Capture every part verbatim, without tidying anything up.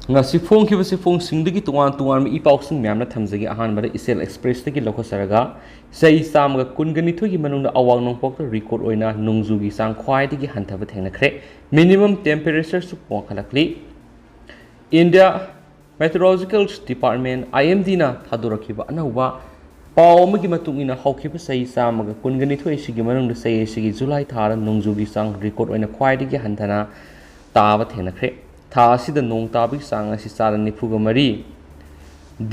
ꯉꯁꯤ ꯐꯣꯡꯈꯤꯕ ꯆꯦꯐꯣꯡꯁꯤꯡꯗꯒꯤ ꯇꯣꯉꯥꯟ ꯇꯣꯉꯥꯟꯕ ꯏ ꯄꯥꯎꯁꯤꯡ ꯃꯌꯥꯝꯅ ꯊꯝꯖꯒꯦ꯫ ꯑꯍꯥꯟꯕꯗ ꯏꯆꯦꯜ ꯑꯦꯛꯁꯄ꯭ꯔꯦꯁꯇꯒꯤ ꯂꯧꯈꯠꯆꯔꯒ, ꯆꯍꯤ ꯆꯥꯝꯃꯒ ꯀꯨꯟꯒ ꯅꯤꯊꯣꯏꯒꯤ ꯃꯅꯨꯡꯗ ꯑꯋꯥꯡ ꯅꯣꯡꯄꯣꯛꯇ ꯔꯦꯀꯣꯔꯗ ꯑꯣꯏꯅ ꯅꯣꯡꯖꯨꯒꯤ ꯆꯥꯡ ꯈ꯭ꯋꯥꯏꯗꯒꯤ ꯍꯟꯊꯕ ꯊꯦꯡꯅꯈ꯭ꯔꯦ꯫ ꯃꯤꯅꯤꯃꯝ ꯇꯦꯝꯄꯦꯔꯦꯆꯔꯁꯨ ꯋꯥꯡꯈꯠꯂꯛꯂꯤ꯫ ꯏꯟꯗꯤꯌꯥ ꯃꯦꯇꯤꯑꯣꯔꯣꯂꯣꯖꯤꯀꯦꯜ ꯗꯤꯄꯥꯔꯠꯃꯦꯟ, IMDꯅ ꯊꯥꯗꯣꯔꯛꯈꯤꯕ ꯑꯅꯧꯕ ꯄꯥꯎ ꯑꯃꯒꯤ ꯃꯇꯨꯡ ꯏꯟꯅ, ꯍꯧꯈꯤꯕ ꯆꯍꯤ ꯆꯥꯝꯃꯒ ꯀꯨꯟꯒ ꯅꯤꯊꯣꯏ ꯑꯁꯤꯒꯤ ꯃꯅꯨꯡꯗ ꯆꯍꯤ ꯑꯁꯤꯒꯤ ꯖꯨꯂꯥꯏ ꯊꯥꯗ ꯅꯣꯡꯖꯨꯒꯤ ꯆꯥꯡ ꯔꯦꯀꯣꯔꯗ ꯑꯣꯏꯅ ꯈ꯭ꯋꯥꯏꯗꯒꯤ ꯍꯟꯊꯅ ꯇꯥꯕ ꯊꯦꯡꯅꯈ꯭ꯔꯦ꯫ ꯊꯥ ꯑꯁꯤꯗ ꯅꯣꯡ ꯇꯥꯕꯒꯤ ꯆꯥꯡ ꯑꯁꯤ ꯆꯥꯗ ꯅꯤꯐꯨꯒ ꯃꯔꯤ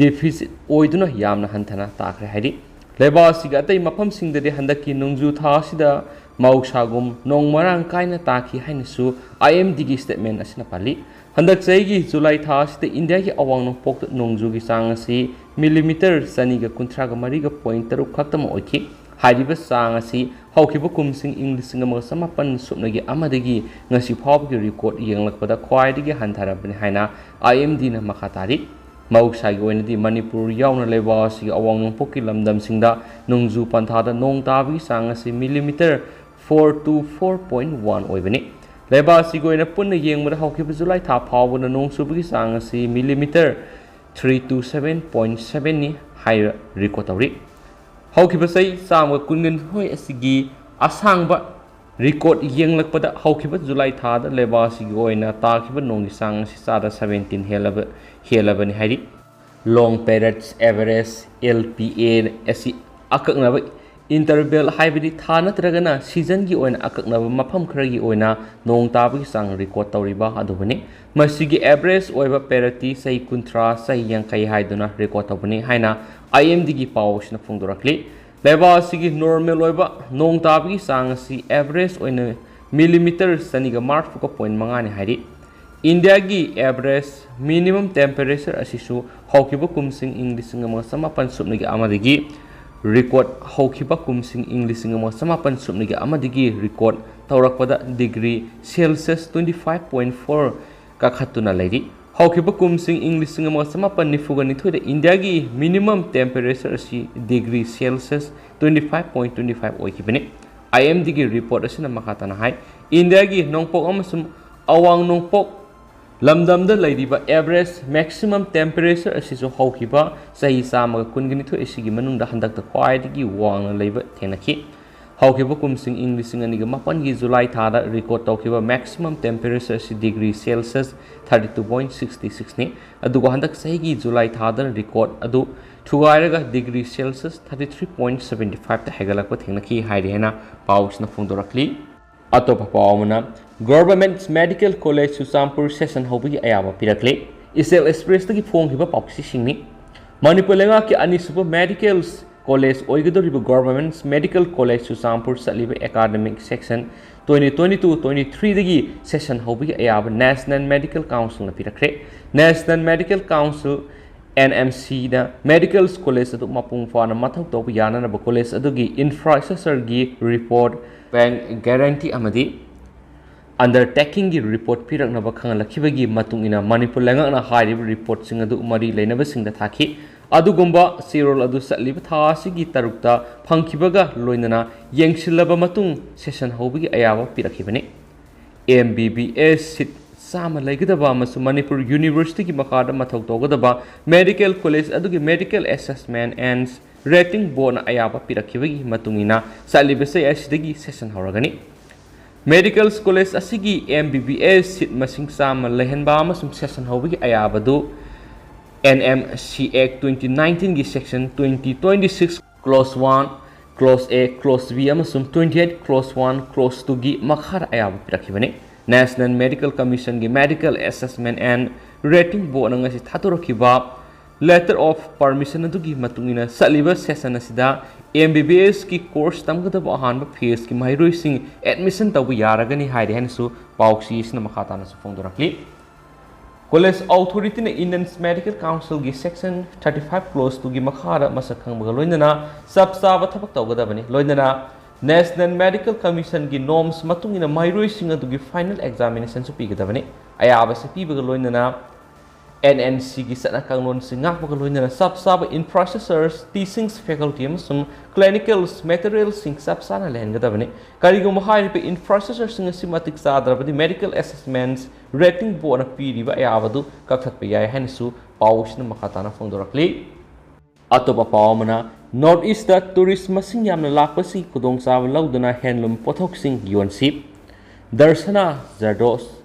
ꯗꯤꯐꯤꯁꯤꯠ ꯑꯣꯏꯗꯨꯅ ꯌꯥꯝꯅ ꯍꯟꯊꯅ ꯇꯥꯈ꯭ꯔꯦ ꯍꯥꯏꯔꯤ꯫ ꯂꯩꯕꯥꯛ ꯑꯁꯤꯒꯤ ꯑꯇꯩ ꯃꯐꯝꯁꯤꯡꯗꯗꯤ ꯍꯟꯗꯛꯀꯤ ꯅꯣꯡꯖꯨ ꯊꯥ ꯑꯁꯤꯗ ꯃꯍꯧꯁꯥꯒꯨꯝ ꯅꯣꯡ ꯃꯔꯥꯡ ꯀꯥꯏꯅ ꯇꯥꯈꯤ ꯍꯥꯏꯅꯁꯨ IMDꯒꯤ ꯁ꯭ꯇꯦꯠꯃꯦꯟ ꯑꯁꯤꯅ ꯄꯜꯂꯤ꯫ ꯍꯟꯗꯛ ꯆꯍꯤꯒꯤ ꯖꯨꯂꯥꯏ ꯊꯥ ꯑꯁꯤꯗ ꯏꯟꯗꯤꯌꯥꯒꯤ ꯑꯋꯥꯡ ꯅꯣꯡꯄꯣꯛꯇ ꯅꯣꯡꯖꯨꯒꯤ ꯆꯥꯡ ꯑꯁꯤ ꯃꯤꯂꯤꯃꯤꯇꯔ ꯆꯅꯤꯒ ꯀꯨꯟꯊ꯭ꯔꯥꯒ ꯃꯔꯤꯒ ꯄꯣꯏꯟ ꯇꯔꯨꯛ ꯈꯛꯇꯃꯛ ꯑꯣꯏꯈꯤ꯫ ꯍꯥꯏꯔꯤꯕ ꯆꯥꯡ ꯑꯁꯤ ꯍꯧꯈꯤꯕ ꯀꯨꯝꯁꯤꯡ ꯏꯪ ꯂꯤꯁꯤꯡ ꯑꯃꯒ ꯆꯃꯥꯄꯟ ꯁꯨꯞꯅꯒꯤ ꯑꯃꯗꯒꯤ ꯉꯁꯤ ꯐꯥꯎꯕꯒꯤ ꯔꯦꯀꯣꯔꯗ ꯌꯦꯡꯂꯛꯄꯗ ꯈ꯭ꯋꯥꯏꯗꯒꯤ ꯍꯟꯊꯔꯕꯅꯤ ꯍꯥꯏꯅ IMDꯅ ꯃꯈꯥ ꯇꯥꯔꯤ꯫ ꯃꯍꯧꯁꯥꯒꯤ ꯑꯣꯏꯅꯗꯤ ꯃꯅꯤꯄꯨꯔ ꯌꯥꯎꯅ ꯂꯩꯕꯥꯛ ꯑꯁꯤꯒꯤ ꯑꯋꯥꯡ ꯅꯣꯡꯄꯣꯛꯀꯤ ꯂꯝꯗꯝꯁꯤꯡꯗ ꯅꯣꯡꯖꯨ ꯄꯟꯊꯥꯗ ꯅꯣꯡ ꯇꯥꯕꯒꯤ ꯆꯥꯡ ꯑꯁꯤ millimetre four to four point one ꯑꯣꯏꯕꯅꯤ꯫ ꯂꯩꯕꯥꯛ ꯑꯁꯤꯒꯤ ꯑꯣꯏꯅ ꯄꯨꯟꯅ ꯌꯦꯡꯕꯗ ꯍꯧꯈꯤꯕ ꯖꯨꯂꯥꯏ ꯊꯥ ꯐꯥꯎꯕꯗ ꯅꯣꯡ ꯆꯨꯕꯒꯤ ꯆꯥꯡ ꯑꯁꯤ millimetre three to seven point sevenꯅꯤ ꯍꯥꯏꯅ ꯔꯦꯀꯣꯔꯗ ꯇꯧꯔꯤ꯫ ꯍꯧꯈꯤꯕ ꯆꯍꯤ ꯆꯥꯝꯃꯒ ꯀꯨꯟꯒ ꯅꯤꯊꯣꯏ ꯑꯁꯤꯒꯤ ꯑꯁꯥꯡꯕ ꯔꯦꯀꯣꯔꯗ ꯌꯦꯡꯂꯛꯄꯗ, ꯍꯧꯈꯤꯕ ꯖꯨꯂꯥꯏ ꯊꯥꯗ ꯂꯩꯕꯥꯛ ꯑꯁꯤꯒꯤ ꯑꯣꯏꯅ ꯇꯥꯈꯤꯕ ꯅꯣꯡꯒꯤ ꯆꯥꯡ ꯑꯁꯤ ꯆꯥꯗ seventeen ꯍꯦꯜꯂꯕ, ꯍꯦꯜꯂꯕꯅꯤ ꯍꯥꯏꯔꯤ꯫ Long period average, LPA, ꯑꯁꯤ ꯑꯀꯛꯅꯕ ꯏꯟꯇꯔꯚꯦꯜ, ꯍꯥꯏꯕꯗꯤ ꯊꯥ ꯅꯠꯇ꯭ꯔꯒꯅ ꯁꯤꯖꯟꯒꯤ ꯑꯣꯏꯅ ꯑꯀꯛꯅꯕ ꯃꯐꯝ ꯈꯔꯒꯤ ꯑꯣꯏꯅ ꯅꯣꯡ ꯇꯥꯕꯒꯤ ꯆꯥꯡ ꯔꯦꯀꯣꯔꯗ ꯇꯧꯔꯤꯕ ꯑꯗꯨꯕꯨꯅꯤ꯫ ꯃꯁꯤꯒꯤ ꯑꯦꯚꯔꯦꯖ ꯑꯣꯏꯕ ꯄꯦꯔꯤꯌꯗꯇꯤ ꯆꯍꯤ ꯀꯨꯟꯊ꯭ꯔꯥ, ꯆꯍꯤ ꯌꯥꯡꯈꯩ ꯍꯥꯏꯗꯨꯅ ꯔꯦꯀꯣꯔꯗ ꯇꯧꯕꯅꯤ ꯍꯥꯏꯅ IMDꯒꯤ ꯄꯥꯎ ꯑꯁꯤꯅ ꯐꯣꯡꯗꯣꯔꯛꯂꯤ꯫ ꯂꯩꯕꯥꯛ ꯑꯁꯤꯒꯤ ꯅꯣꯔꯃꯦꯜ ꯑꯣꯏꯕ ꯅꯣꯡ ꯇꯥꯕꯒꯤ ꯆꯥꯡ ꯑꯁꯤ ꯑꯦꯚꯔꯦꯖ ꯑꯣꯏꯅ ꯃꯤꯂꯤꯃꯤꯇꯔ ꯆꯅꯤꯒ ꯃꯔꯤꯐꯨꯒ ꯄꯣꯏꯟ ꯃꯉꯥꯅꯤ ꯍꯥꯏꯔꯤ꯫ ꯏꯟꯗꯤꯌꯥꯒꯤ ꯑꯦꯚꯔꯦꯖ ꯃꯤꯅꯤꯃꯝ ꯇꯦꯝꯄꯦꯔꯦꯆꯔ ꯑꯁꯤꯁꯨ ꯍꯧꯈꯤꯕ ꯀꯨꯝꯁꯤꯡ ꯏꯪ ꯂꯤꯁꯤꯡ ꯑꯃꯒ ꯆꯃꯥꯄꯟ ꯁꯨꯞꯅꯒꯤ ꯑꯃꯗꯒꯤ ꯔꯦꯀꯣꯔꯗ, ꯍꯧꯈꯤꯕ ꯀꯨꯝꯁꯤꯡ ꯏꯪ ꯂꯤꯁꯤꯡ ꯑꯃꯒ ꯆꯃꯥꯄꯟ ꯁꯨꯞꯅꯒꯤ ꯑꯃꯗꯒꯤ ꯔꯦꯀꯣꯔꯗ ꯇꯧꯔꯛꯄꯗ degree Celsius twenty five point four ꯀꯥꯈꯠꯇꯨꯅ ꯂꯩꯔꯤ꯫ ꯍꯧꯈꯤꯕ ꯀꯨꯝꯁꯤꯡ ꯏꯪ ꯂꯤꯁꯤꯡ ꯑꯃꯒ ꯆꯃꯥꯄꯟ ꯅꯤꯐꯨꯒ ꯅꯤꯊꯣꯏꯗ ꯏꯟꯗꯤꯌꯥꯒꯤ ꯃꯤꯅꯤꯃꯝ ꯇꯦꯝꯄꯦꯔꯦꯆꯔ ꯑꯁꯤ degree Celsius twenty five point twenty five ꯑꯣꯏꯈꯤꯕꯅꯤ꯫ IMDꯒꯤ ꯔꯤꯄꯣꯔꯠ ꯑꯁꯤꯅ ꯃꯈꯥ ꯇꯥꯅ ꯍꯥꯏ, ꯏꯟꯗꯤꯌꯥꯒꯤ ꯅꯣꯡꯄꯣꯛ ꯑꯃꯁꯨꯡ ꯑꯋꯥꯡ ꯅꯣꯡꯄꯣꯛ ꯂꯝꯗꯝꯗ ꯂꯩꯔꯤꯕ average maximum temperature ꯑꯁꯤꯁꯨ ꯍꯧꯈꯤꯕ ꯆꯍꯤ ꯆꯥꯝꯃꯒ ꯀꯨꯟꯒ ꯅꯤꯊꯣꯏ ꯑꯁꯤꯒꯤ ꯃꯅꯨꯡꯗ ꯍꯟꯗꯛꯇ ꯈ꯭ꯋꯥꯏꯗꯒꯤ ꯋꯥꯡꯅ ꯂꯩꯕ ꯊꯦꯡꯅꯈꯤ꯫ ꯍꯧꯈꯤꯕ ꯀꯨꯝꯁꯤꯡ ꯏꯪ ꯂꯤꯁꯤꯡ ꯑꯅꯤꯒ ꯃꯥꯄꯟꯒꯤ ꯖꯨꯂꯥꯏ ꯊꯥꯗ record ꯇꯧꯈꯤꯕ maximum temperature ꯑꯁꯤ degree Celsius thirty two point sixty six ꯅꯤ꯫ ꯑꯗꯨꯒ ꯍꯟꯗꯛ ꯆꯍꯤꯒꯤ ꯖꯨꯂꯥꯏ ꯊꯥꯗ record ꯑꯗꯨ ꯊꯨꯒꯥꯏꯔꯒ degree Celsius thirty three point seventy five ꯇ ꯍꯦꯟꯒꯠꯂꯛꯄ ꯊꯦꯡꯅꯈꯤ ꯍꯥꯏꯔꯤ ꯍꯥꯏꯅ ꯄꯥꯎꯁꯤꯅ ꯐꯣꯡꯗꯣꯔꯛꯂꯤ꯫ ꯑꯇꯣꯞꯄ ꯄꯥꯎ ꯑꯃꯅ, Government Medical College Churachandpur session ꯍꯧꯕꯒꯤ ꯑꯌꯥꯕ ꯄꯤꯔꯛꯂꯦ꯫ ꯏꯆꯦꯜ ꯑꯦꯛꯁꯄ꯭ꯔꯦꯁꯇꯒꯤ ꯐꯣꯡꯈꯤꯕ ꯄꯥꯎꯆꯦꯁꯤꯡꯅꯤ꯫ ꯃꯅꯤꯄꯨꯔ ꯂꯩꯉꯥꯛꯀꯤ ꯑꯅꯤꯁꯨꯕ medical college ꯑꯣꯏꯒꯗꯧꯔꯤꯕ Government Medical College Churachandpur ꯆꯠꯂꯤꯕ academic session twenty twenty two twenty three ꯗꯒꯤ session ꯍꯧꯕꯒꯤ ꯑꯌꯥꯕ National Medical Council ꯅ ꯄꯤꯔꯛꯈ꯭ꯔꯦ꯫ National Medical Council, N M C ꯅ medical college ꯑꯗꯨ ꯃꯄꯨꯡ ꯐꯥꯅ ꯃꯊꯧ ꯇꯧꯕ ꯌꯥꯅꯅꯕ college ꯑꯗꯨꯒꯤ infrastructure ꯒꯤ report, bank guarantee ꯑꯃꯗꯤ undertaking ꯒꯤ report ꯄꯤꯔꯛꯅꯕ ꯈꯪꯍꯜꯂꯛꯈꯤꯕꯒꯤ ꯃꯇꯨꯡ ꯏꯟꯅ ꯃꯅꯤꯄꯨꯔ ꯂꯩꯉꯥꯛꯅ ꯍꯥꯏꯔꯤꯕ report ꯁꯤꯡ ꯑꯗꯨ ꯃꯔꯤ ꯂꯩꯅꯕꯁꯤꯡꯗ ꯊꯥꯈꯤ꯫ ꯑꯗꯨꯒꯨꯝꯕ ꯆꯦꯔꯣꯜ ꯑꯗꯨ ꯆꯠꯂꯤꯕ ꯊꯥ ꯑꯁꯤꯒꯤ ꯇꯔꯨꯛꯇ ꯐꯪꯈꯤꯕꯒ ꯂꯣꯏꯅꯅ ꯌꯦꯡꯁꯤꯜꯂꯕ ꯃꯇꯨꯡ session ꯍꯧꯕꯒꯤ ꯑꯌꯥꯕ ꯄꯤꯔꯛꯈꯤꯕꯅꯤ꯫ M B B S seat ꯆꯥꯝꯃ ꯂꯩꯒꯗꯕ ꯑꯃꯁꯨꯡ ꯃꯅꯤꯄꯨꯔ University ꯒꯤ ꯃꯈꯥꯗ ꯃꯊꯧ ꯇꯧꯒꯗꯕ medical college ꯑꯗꯨꯒꯤ medical assessment and rating board ꯅ ꯑꯌꯥꯕ ꯄꯤꯔꯛꯈꯤꯕꯒꯤ ꯃꯇꯨꯡ ꯏꯟꯅ ꯆꯠꯂꯤꯕ ꯆꯍꯤ ꯑꯁꯤꯗꯒꯤ session ꯍꯧꯔꯒꯅꯤ꯫ Medical college ꯑꯁꯤꯒꯤ M B B S seat ꯃꯁꯤꯡ ꯆꯥꯝꯃ ꯂꯩꯍꯟꯕ ꯑꯃꯁꯨꯡ session ꯍꯧꯕꯒꯤ ꯑꯌꯥꯕꯗꯨ N M C Act twenty nineteen ꯒꯤ section twenty twenty six clause one, clause A, clause B ꯑꯃꯁꯨꯡ twenty eight clause one, clause two ꯒꯤ ꯃꯈꯥꯗ ꯑꯌꯥꯕ ꯄꯤꯔꯛꯈꯤꯕꯅꯤ꯫ National Medical Commission ꯒꯤ Medical Assessment and Rating Board ꯅ ꯉꯁꯤ ꯊꯥꯗꯣꯔꯛꯈꯤꯕ letter of permission ꯑꯗꯨꯒꯤ ꯃꯇꯨꯡ ꯏꯟꯅ ꯆꯠꯂꯤꯕ session ꯑꯁꯤꯗ M B B S ꯀꯤ course ꯇꯝꯒꯗꯕ ꯑꯍꯥꯟꯕ phase ꯀꯤ ꯃꯍꯩꯔꯣꯏꯁꯤꯡ admission ꯇꯧꯕ ꯌꯥꯔꯒꯅꯤ ꯍꯥꯏꯔꯤ ꯍꯥꯏꯅꯁꯨ ꯄꯥꯎꯆꯦ ꯑꯁꯤꯅ ꯃꯈꯥ ꯇꯥꯅꯁꯨ ꯐꯣꯡꯗꯣꯔꯛꯂꯤ꯫ College Authority ꯅ Indian Medical Council ꯒꯤ section thirty five clause two ꯒꯤ ꯃꯈꯥꯗ ꯃꯁꯛ ꯈꯪꯕꯒ ꯂꯣꯏꯅꯅ ꯆꯞ ꯆꯥꯕ ꯊꯕꯛ ꯇꯧꯒꯗꯕꯅꯤ꯫ ꯂꯣꯏꯅꯅ National Medical Commission ꯒꯤ norms ꯃꯇꯨꯡ ꯏꯟꯅ ꯃꯍꯩꯔꯣꯏꯁꯤꯡ ꯑꯗꯨꯒꯤ final examination ꯁꯨ ꯄꯤꯒꯗꯕꯅꯤ꯫ ꯑꯌꯥꯕꯁꯤ ꯄꯤꯕꯒ ꯂꯣꯏꯅꯅ ꯑꯦꯟ ꯑꯦꯟ ꯁꯤꯒꯤ ꯆꯠꯅ ꯀꯥꯡꯂꯣꯟꯁꯤꯡ ꯉꯥꯛꯄꯒ ꯂꯣꯏꯅꯅ ꯆꯞ ꯆꯥꯕ infrastructures, teachings faculty ꯑꯃꯁꯨꯡ clinicals materialꯁꯤꯡ ꯆꯞ ꯆꯥꯅ ꯂꯩꯍꯟꯒꯗꯕꯅꯤ꯫ ꯀꯔꯤꯒꯨꯝꯕ ꯍꯥꯏꯔꯤꯕ infrastructureꯁꯤꯡ ꯑꯁꯤ ꯃꯇꯤꯛ ꯆꯥꯗ꯭ꯔꯕꯗꯤ medical assessments rating boardꯅ ꯄꯤꯔꯤꯕ ꯑꯌꯥꯕꯗꯨ ꯀꯛꯊꯠꯄ ꯌꯥꯏ ꯍꯥꯏꯅꯁꯨ ꯄꯥꯎꯁꯤꯅ ꯃꯈꯥ ꯇꯥꯅ ꯐꯣꯡꯗꯣꯔꯛꯂꯤ꯫ ꯑꯇꯣꯞꯄ ꯄꯥꯎ ꯑꯃꯅ, North Eastꯇ tourist ꯃꯁꯤꯡ ꯌꯥꯝꯅ ꯂꯥꯛꯄꯁꯤ ꯈꯨꯗꯣꯡꯆꯥꯕ ꯂꯧꯗꯨꯅ handloom ꯄꯣꯠꯊꯣꯛꯁꯤꯡ ꯌꯣꯟꯁꯤ꯫ ꯗꯔꯁꯅꯥ ꯖꯔꯗꯣꯁ꯫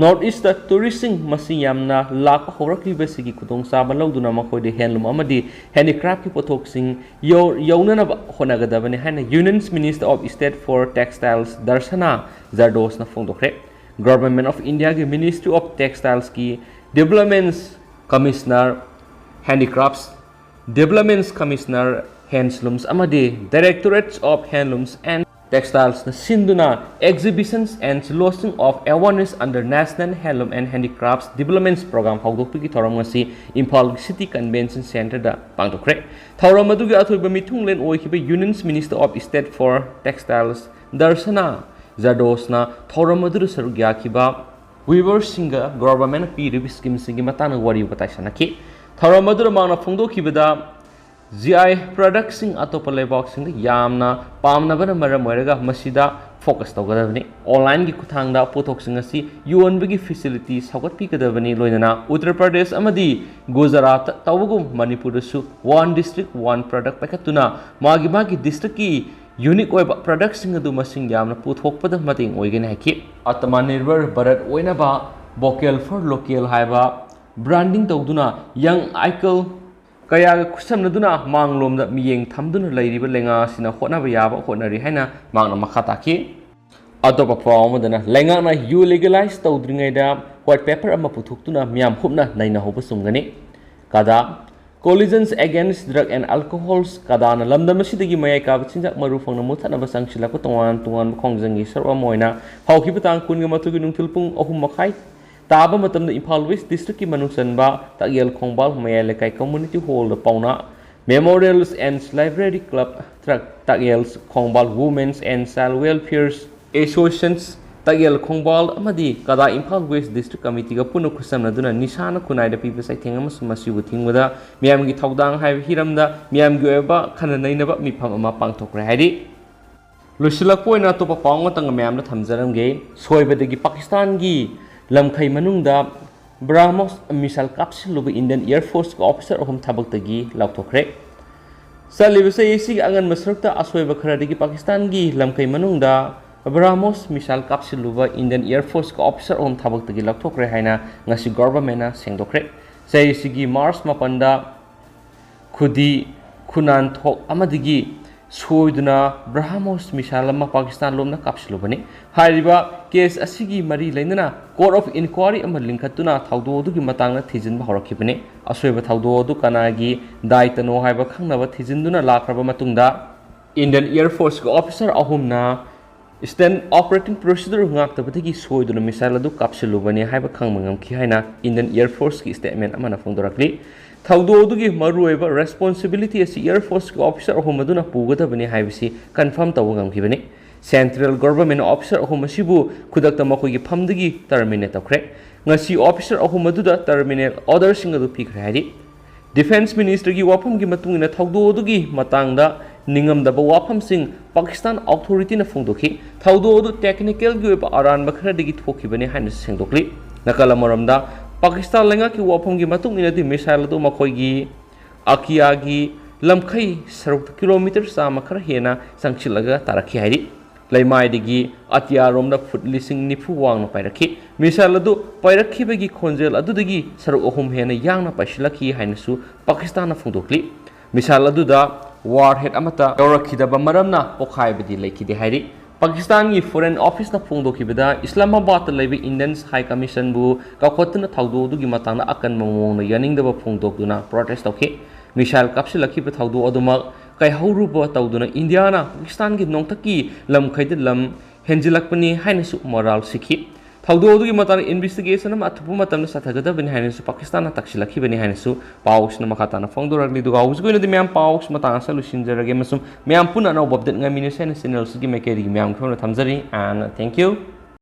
North Eastꯇ touristꯁꯤꯡ ꯃꯁꯤꯡ ꯌꯥꯝꯅ ꯂꯥꯛꯄ ꯍꯧꯔꯛꯂꯤꯕꯁꯤꯒꯤ ꯈꯨꯗꯣꯡꯆꯥꯕ ꯂꯧꯗꯨꯅ ꯃꯈꯣꯏꯗ handloom ꯑꯃꯗꯤ handicraftꯀꯤ ꯄꯣꯠꯊꯣꯛꯁꯤꯡ ꯌꯧ-, ꯌꯧꯅꯅꯕ ꯍꯣꯠꯅꯒꯗꯕꯅꯤ ꯍꯥꯏꯅ Union's Minister of State for Textiles ꯗꯔꯁꯅꯥ ꯖꯔꯗꯣꯁꯅ ꯐꯣꯡꯗꯣꯛꯈ꯭ꯔꯦ꯫ Government of Indiaꯒꯤ Ministry of Textilesꯀꯤ Developments Commissioner Handicrafts, Developments Commissioner Handlooms ꯑꯃꯗꯤ Directorates of Handlooms and Textilesꯅ ꯁꯤꯟꯗꯨꯅ Exhibitions and Launching of Awareness under National Handloom and Handicrafts Developments Program ꯍꯧꯗꯣꯛꯄꯒꯤ ꯊꯧꯔꯝ ꯉꯁꯤ ꯏꯝꯐꯥꯜꯒꯤ City Convention Centreꯗ ꯄꯥꯡꯊꯣꯛꯈ꯭ꯔꯦ꯫ ꯊꯧꯔꯝ ꯑꯗꯨꯒꯤ ꯑꯊꯣꯏꯕ ꯃꯤꯊꯨꯡꯂꯦꯟ ꯑꯣꯏꯈꯤꯕ Union's Minister of State for Textiles ꯗꯔꯁꯅꯥ ꯖꯔꯗꯣꯁꯅ ꯊꯧꯔꯝ ꯑꯗꯨꯗ ꯁꯔꯨꯛ ꯌꯥꯈꯤꯕ weaverꯁꯤꯡꯒ governmentꯅ ꯄꯤꯔꯤꯕ schemeꯁꯤꯡꯒꯤ ꯃꯇꯥꯡꯗ ꯋꯥꯔꯤ ꯋꯥꯇꯥꯏ ꯁꯥꯟꯅꯈꯤ꯫ ꯊꯧꯔꯝ ꯑꯗꯨꯗ ꯃꯍꯥꯛꯅ ꯐꯣꯡꯗꯣꯛꯈꯤꯕꯗ, G I productꯁꯤꯡ ꯑꯇꯣꯞꯄ ꯂꯩꯕꯥꯛꯁꯤꯡꯗ ꯌꯥꯝꯅ ꯄꯥꯝꯅꯕꯅ ꯃꯔꯝ ꯑꯣꯏꯔꯒ ꯃꯁꯤꯗ focus ꯇꯧꯒꯗꯕꯅꯤ꯫ Onlineꯒꯤ ꯈꯨꯠꯊꯥꯡꯗ ꯄꯣꯠꯊꯣꯛꯁꯤꯡ ꯑꯁꯤ ꯌꯣꯟꯕꯒꯤ facility ꯁꯧꯒꯠꯄꯤꯒꯗꯕꯅꯤ, ꯂꯣꯏꯅꯅ ꯎꯠꯇꯔ ꯄ꯭ꯔꯗꯦꯁ ꯑꯃꯗꯤ ꯒꯨꯖꯔꯥꯠꯇ ꯇꯧꯕꯒꯨꯝ ꯃꯅꯤꯄꯨꯔꯗꯁꯨ One District One Product ꯄꯥꯏꯈꯠꯇꯨꯅ ꯃꯥꯒꯤ ꯃꯥꯒꯤ districtꯀꯤ unique ꯑꯣꯏꯕ productꯁꯤꯡ ꯑꯗꯨ ꯃꯁꯤꯡ ꯌꯥꯝꯅ ꯄꯨꯊꯣꯛꯄꯗ ꯃꯇꯦꯡ ꯑꯣꯏꯒꯅꯤ ꯍꯥꯏꯈꯤ꯫ Atmanirbhar Bharat ꯑꯣꯏꯅꯕ Vocal for Local ꯍꯥꯏꯕ branding ꯇꯧꯗꯨꯅ young icon ꯀꯌꯥꯒ ꯈꯨꯠꯁꯝꯅꯗꯨꯅ ꯃꯥꯡꯂꯣꯝꯗ ꯃꯤꯠꯌꯦꯡ ꯊꯝꯗꯨꯅ ꯂꯩꯔꯤꯕ ꯂꯩꯉꯥꯛ ꯑꯁꯤꯅ ꯍꯣꯠꯅꯕ ꯌꯥꯕ ꯍꯣꯠꯅꯔꯤ ꯍꯥꯏꯅ ꯃꯍꯥꯛꯅ ꯃꯈꯥ ꯇꯥꯈꯤ꯫ ꯑꯇꯣꯞꯄ ꯄꯥꯎ ꯑꯃꯗꯅ, ꯂꯩꯉꯥꯛꯅ ꯌꯨ legalize ꯇꯧꯗ꯭ꯔꯤꯉꯩꯗ white paper ꯑꯃ ꯄꯨꯊꯣꯛꯇꯨꯅ ꯃꯤꯌꯥꯝ ꯍꯨꯞꯅ ꯅꯩꯅꯍꯧꯕ ꯆꯨꯝꯒꯅꯤ꯫ ꯀꯗꯥ, Coalitions Against Drug and Alcohols, ꯀꯗꯥꯅ ꯂꯝꯗꯝ ꯑꯁꯤꯗꯒꯤ ꯃꯌꯥꯏ ꯀꯥꯕ ꯆꯤꯟꯖꯥꯛ ꯃꯔꯨ ꯐꯪꯅ ꯃꯨꯠꯊꯠꯅꯕ ꯆꯪꯁꯤꯜꯂꯛꯄ ꯇꯣꯉꯥꯟ ꯇꯣꯉꯥꯟꯕ ꯈꯣꯡꯖꯪꯒꯤ ꯁꯔꯨꯛ ꯑꯃ ꯑꯣꯏꯅ ꯍꯧꯈꯤꯕ ꯇꯥꯡ ꯀꯨꯟꯒ ꯃꯥꯊꯣꯏꯒꯤ ꯅꯨꯡꯊꯤꯜ ꯄꯨꯡ ꯑꯍꯨꯝ ꯃꯈꯥꯏ ꯇꯥꯕ ꯃꯇꯝꯗ ꯏꯝꯐꯥꯜ West Districtꯀꯤ ꯃꯅꯨꯡ ꯆꯟꯕ ꯇꯥꯛꯌꯦꯜ ꯈꯣꯡꯕꯥꯜ ꯃꯌꯥꯏ ꯂꯩꯀꯥꯏ Community Hallꯗ ꯄꯥꯎꯅꯥ Memorials and Library Club, ꯇ꯭ꯔꯛ Takyel Khongbal Women's and Child Welfare Associations, Takyel Khongbal ꯑꯃꯗꯤ ꯀꯗꯥ ꯏꯝꯐꯥꯜ ꯋꯦꯁ ꯗꯤꯁꯇ꯭ꯔꯤꯛ ꯀꯃꯤꯇꯤꯒ ꯄꯨꯟꯅ ꯈꯨꯠꯁꯝꯅꯗꯨꯅ ꯅꯤꯁꯥꯅ ꯈꯨꯟꯅꯥꯏꯗ ꯄꯤꯕ ꯆꯩꯊꯦꯡ ꯑꯃꯁꯨꯡ ꯃꯁꯤꯕꯨ ꯊꯤꯡꯕꯗ ꯃꯤꯌꯥꯝꯒꯤ ꯊꯧꯗꯥꯡ ꯍꯥꯏꯕ ꯍꯤꯔꯝꯗ ꯃꯤꯌꯥꯝꯒꯤ ꯑꯣꯏꯕ ꯈꯟꯅ ꯅꯩꯅꯕ ꯃꯤꯐꯝ ꯑꯃ ꯄꯥꯡꯊꯣꯛꯈ꯭ꯔꯦ ꯍꯥꯏꯔꯤ꯫ ꯂꯣꯏꯁꯤꯜꯂꯛꯄ ꯑꯣꯏꯅ ꯑꯇꯣꯞꯄ ꯄꯥꯎ ꯑꯃꯇꯪꯒ ꯃꯌꯥꯝꯗ ꯊꯝꯖꯔꯝꯒꯦ꯫ ꯁꯣꯏꯕꯗꯒꯤ ꯄꯥꯀꯤꯁꯇꯥꯟꯒꯤ ꯂꯝꯈꯩ ꯃꯅꯨꯡꯗ ꯕ꯭ꯔꯥꯍꯃꯣꯁ ꯃꯤꯁꯥꯏꯜ ꯀꯥꯞꯁꯤꯜꯂꯨꯕ ꯏꯟꯗꯤꯌꯟ ꯑꯦꯌꯔ ꯐꯣꯔꯁꯀꯤ ꯑꯣꯐꯤꯁꯥꯔ ꯑꯍꯨꯝ ꯊꯕꯛꯇꯒꯤ ꯂꯧꯊꯣꯛꯈ꯭ꯔꯦ꯫ ꯆꯠꯂꯤꯕ ꯆꯍꯤ ꯑꯁꯤꯒꯤ ꯑꯉꯟꯕ ꯁꯔꯨꯛꯇ ꯑꯁꯣꯏꯕ ꯈꯔꯗꯒꯤ ꯄꯥꯀꯤꯁꯇꯥꯟꯒꯤ ꯂꯝꯈꯩ ꯃꯅꯨꯡꯗ ꯕ꯭ꯔꯥꯍꯃꯣꯁ ꯃꯤꯁꯥꯏꯜ ꯀꯥꯞꯁꯤꯜꯂꯨꯕ ꯏꯟꯗꯤꯌꯟ ꯑꯦꯌꯔ ꯐꯣꯔꯁꯀꯤ ꯑꯣꯐꯤꯁꯥꯔ ꯑꯍꯨꯝ ꯊꯕꯛꯇꯒꯤ ꯂꯧꯊꯣꯛꯈ꯭ꯔꯦ ꯍꯥꯏꯅ ꯉꯁꯤ ꯒꯣꯚꯔꯟꯃꯦꯟꯠꯅ ꯁꯦꯡꯗꯣꯛꯈ꯭ꯔꯦ꯫ ꯆꯍꯤ ꯑꯁꯤꯒꯤ ꯃꯥꯔꯆ ꯃꯥꯄꯟꯗ ꯈꯨꯗꯤ ꯈꯨꯅꯥꯟꯊꯣꯛ ꯑꯃꯗꯒꯤ ꯁꯣꯏꯗꯨꯅ ꯕ꯭ꯔꯥꯍꯃꯣꯁ ꯃꯤꯁꯥꯏꯜ ꯑꯃ ꯄꯥꯀꯤꯁꯇꯥꯟ ꯂꯣꯝꯗ ꯀꯥꯞꯁꯤꯜꯂꯨꯕꯅꯤ꯫ ꯍꯥꯏꯔꯤꯕ ꯀꯦꯁ ꯑꯁꯤꯒꯤ ꯃꯔꯤ ꯂꯩꯅꯅ ꯀꯣꯔꯠ ꯑꯣꯐ ꯏꯟꯀ꯭ꯋꯥꯔꯤ ꯑꯃ ꯂꯤꯡꯈꯠꯇꯨꯅ ꯊꯧꯗꯣꯛ ꯑꯗꯨꯒꯤ ꯃꯇꯥꯡꯗ ꯊꯤꯖꯤꯟꯕ ꯍꯧꯔꯛꯈꯤꯕꯅꯤ꯫ ꯑꯁꯣꯏꯕ ꯊꯧꯗꯣꯛ ꯑꯗꯨ ꯀꯅꯥꯒꯤ ꯗꯥꯏꯇꯅꯣ ꯍꯥꯏꯕ ꯈꯪꯅꯕ ꯊꯤꯖꯤꯟꯗꯨꯅ ꯂꯥꯛꯈ꯭ꯔꯕ ꯃꯇꯨꯡꯗ, ꯏꯟꯗꯤꯌꯟ ꯑꯦꯌꯔ ꯐꯣꯔꯁꯀꯤ ꯑꯣꯐꯤꯁꯥꯔ ꯑꯍꯨꯝꯅ ꯁ꯭ꯇꯦꯟꯗꯔꯗ ꯑꯣꯄꯔꯦꯇꯤꯡ ꯄ꯭ꯔꯣꯁꯤꯗꯨꯔ ꯉꯥꯛꯇꯕꯗꯒꯤ ꯁꯣꯏꯗꯨꯅ ꯃꯤꯁꯥꯏꯜ ꯑꯗꯨ ꯀꯥꯞꯁꯤꯜꯂꯨꯕꯅꯤ ꯍꯥꯏꯕ ꯈꯪꯕ ꯉꯝꯈꯤ ꯍꯥꯏꯅ ꯏꯟꯗꯤꯌꯟ ꯑꯦꯌꯔ ꯐꯣꯔꯁꯀꯤ ꯁ꯭ꯇꯦꯠꯃꯦꯟꯠ ꯑꯃꯅ ꯐꯣꯡꯗꯣꯔꯛꯂꯤ꯫ ꯊꯧꯗꯣꯛ ꯑꯗꯨꯒꯤ ꯃꯔꯨꯑꯣꯏꯕ ꯔꯦꯁꯄꯣꯟꯁꯤꯕꯤꯂꯤꯇꯤ ꯑꯁꯤ ꯑꯦꯌꯔ ꯐꯣꯔꯁꯀꯤ ꯑꯣꯐꯤꯁꯥꯔ ꯑꯍꯨꯝ ꯑꯗꯨꯅ ꯄꯨꯒꯗꯕꯅꯤ ꯍꯥꯏꯕꯁꯤ ꯀꯟꯐꯥꯔꯝ ꯇꯧꯕ ꯉꯝꯈꯤꯕꯅꯤ꯫ ꯁꯦꯟꯇ꯭ꯔꯦꯜ ꯒꯣꯚꯔꯟꯃꯦꯟꯠꯅ ꯑꯣꯐꯤꯁꯥꯔ ꯑꯍꯨꯝ ꯑꯁꯤꯕꯨ ꯈꯨꯗꯛꯇ ꯃꯈꯣꯏꯒꯤ ꯐꯝꯗꯒꯤ ꯇꯔꯃꯤꯅꯦꯠ ꯇꯧꯈ꯭ꯔꯦ꯫ ꯉꯁꯤ ꯑꯣꯐꯤꯁꯥꯔ ꯑꯍꯨꯝ ꯑꯗꯨꯗ ꯇꯔꯃꯤꯅꯦꯠ ꯑꯣꯔꯗꯔꯁꯤꯡ ꯑꯗꯨ ꯄꯤꯈ꯭ꯔꯦ ꯍꯥꯏꯔꯤ꯫ ꯗꯤꯐꯦꯟꯁ ꯃꯤꯅꯤꯁꯇꯔꯒꯤ ꯋꯥꯐꯝꯒꯤ ꯃꯇꯨꯡ ꯏꯟꯅ ꯊꯧꯗꯣꯛ ꯑꯗꯨꯒꯤ ꯃꯇꯥꯡꯗ ꯅꯤꯡꯉꯝꯗꯕ ꯋꯥꯐꯝꯁꯤꯡ ꯄꯥꯀꯤꯁꯇꯥꯟ ꯑꯣꯊꯣꯔꯤꯇꯤꯅ ꯐꯣꯡꯗꯣꯛꯈꯤ꯫ ꯊꯧꯗꯣꯛ ꯑꯗꯨ ꯇꯦꯛꯅꯤꯀꯦꯜꯒꯤ ꯑꯣꯏꯕ ꯑꯔꯥꯟꯕ ꯈꯔꯗꯒꯤ ꯊꯣꯛꯈꯤꯕꯅꯤ ꯍꯥꯏꯅꯁꯨ ꯁꯦꯡꯗꯣꯛꯂꯤ꯫ ꯅꯥꯀꯜ ꯑꯃꯔꯣꯝꯗ, ꯄꯥꯀꯤꯁꯇꯥꯟ ꯂꯩꯉꯥꯛꯀꯤ ꯋꯥꯐꯝꯒꯤ ꯃꯇꯨꯡ ꯏꯟꯅꯗꯤ ꯃꯤꯁꯥꯏꯜ ꯑꯗꯨ ꯃꯈꯣꯏꯒꯤ ꯑꯀꯤꯌꯥꯒꯤ ꯂꯝꯈꯩ ꯁꯔꯨꯛꯇ ꯀꯤꯂꯣꯃꯤꯇꯔ ꯆꯥꯝꯃ ꯈꯔ ꯍꯦꯟꯅ ꯆꯪꯁꯤꯜꯂꯒ ꯇꯥꯔꯛꯈꯤ ꯍꯥꯏꯔꯤ꯫ ꯂꯩꯃꯥꯏꯗꯒꯤ ꯑꯇꯤꯌꯥꯔꯣꯝꯗ ꯐꯨꯠ ꯂꯤꯁꯤꯡ ꯅꯤꯐꯨ ꯋꯥꯡꯅ ꯄꯥꯏꯔꯛꯈꯤ꯫ ꯃꯤꯁꯥꯏꯜ ꯑꯗꯨ ꯄꯥꯏꯔꯛꯈꯤꯕꯒꯤ ꯈꯣꯟꯖꯦꯜ ꯑꯗꯨꯗꯒꯤ ꯁꯔꯨꯛ ꯑꯍꯨꯝ ꯍꯦꯟꯅ ꯌꯥꯡꯅ ꯄꯥꯏꯁꯤꯜꯂꯛꯈꯤ ꯍꯥꯏꯅꯁꯨ ꯄꯥꯀꯤꯁꯇꯥꯟꯅ ꯐꯣꯡꯗꯣꯛꯂꯤ꯫ ꯃꯤꯁꯥꯏꯜ ꯑꯗꯨꯗ ꯋꯥꯔꯍꯦꯗ ꯑꯃꯠꯇ ꯌꯥꯎꯔꯛꯈꯤꯗꯕ ꯃꯔꯝꯅ ꯄꯣꯈꯥꯏꯕꯗꯤ ꯂꯩꯈꯤꯗꯦ ꯍꯥꯏꯔꯤ꯫ ꯄꯥꯀꯤꯁꯇꯥꯟꯒꯤ ꯐꯣꯔꯦꯟ ꯑꯣꯐꯤꯁꯅ ꯐꯣꯡꯗꯣꯛꯈꯤꯕꯗ, ꯏꯁꯂꯥꯃꯥꯕꯥꯗꯇ ꯂꯩꯕ ꯏꯟꯗꯤꯌꯟ ꯍꯥꯏ ꯀꯃꯤꯁꯟꯕꯨ ꯀꯥꯎꯈꯠꯇꯨꯅ ꯊꯧꯗꯣꯛ ꯑꯗꯨꯒꯤ ꯃꯇꯥꯡꯗ ꯑꯀꯟꯕ ꯃꯑꯣꯡꯗ ꯌꯥꯅꯤꯡꯗꯕ ꯐꯣꯡꯗꯣꯛꯇꯨꯅ ꯄ꯭ꯔꯣꯇꯦꯁ ꯇꯧꯈꯤ꯫ ꯃꯤꯁꯥꯏꯜ ꯀꯥꯞꯁꯤꯜꯂꯛꯈꯤꯕ ꯊꯧꯗꯣꯛ ꯑꯗꯨꯃꯛ ꯀꯥꯏꯍꯧꯔꯨꯕ ꯇꯧꯗꯨꯅ ꯏꯟꯗꯤꯌꯥꯅ ꯄꯥꯀꯤꯁꯇꯥꯟꯒꯤ ꯅꯣꯡꯊꯛꯀꯤ ꯂꯝꯈꯩꯗ ꯂꯝ ꯍꯦꯟꯖꯤꯜꯂꯛꯄꯅꯤ ꯍꯥꯏꯅꯁꯨ ꯃꯣꯔꯥꯜ ꯁꯤꯈꯤ꯫ ꯊꯧꯗꯣꯛ ꯑꯗꯨꯒꯤ ꯃꯇꯥꯡꯗ ꯏꯟꯚꯦꯁꯇꯤꯒꯦꯁꯟ ꯑꯃ ꯑꯊꯨꯕ ꯃꯇꯝꯗ ꯆꯠꯊꯒꯗꯕꯅꯤ ꯍꯥꯏꯅꯁꯨ ꯄꯥꯀꯤꯁꯇꯥꯟꯅ ꯇꯛꯁꯤꯜꯂꯛꯈꯤꯕꯅꯤ ꯍꯥꯏꯅꯁꯨ ꯄꯥꯎꯁꯤꯅ ꯃꯈꯥ ꯇꯥꯅ ꯐꯣꯡꯗꯣꯔꯛꯂꯤ꯫ ꯑꯗꯨꯒ ꯍꯧꯖꯤꯛꯀꯤ ꯑꯣꯏꯅꯗꯤ ꯃꯌꯥꯝ ꯄꯥꯎꯁꯤ ꯃꯇꯥꯡ ꯑꯁꯤꯗ ꯂꯣꯏꯁꯤꯟꯖꯔꯒꯦ ꯑꯃꯁꯨꯡ ꯃꯌꯥꯝ ꯄꯨꯟꯅ ꯑꯅꯧꯕ ꯑꯞꯗꯦꯠ ꯉꯥꯏꯃꯤꯟꯅꯁꯤ ꯍꯥꯏꯅ ꯆꯦꯅꯦꯜꯁꯤꯒꯤ ꯃꯥꯏꯀꯩꯗꯒꯤ ꯃꯌꯥꯝꯒꯤ ꯐꯝꯅ ꯊꯝꯖꯔꯤ꯫ And thank you꯫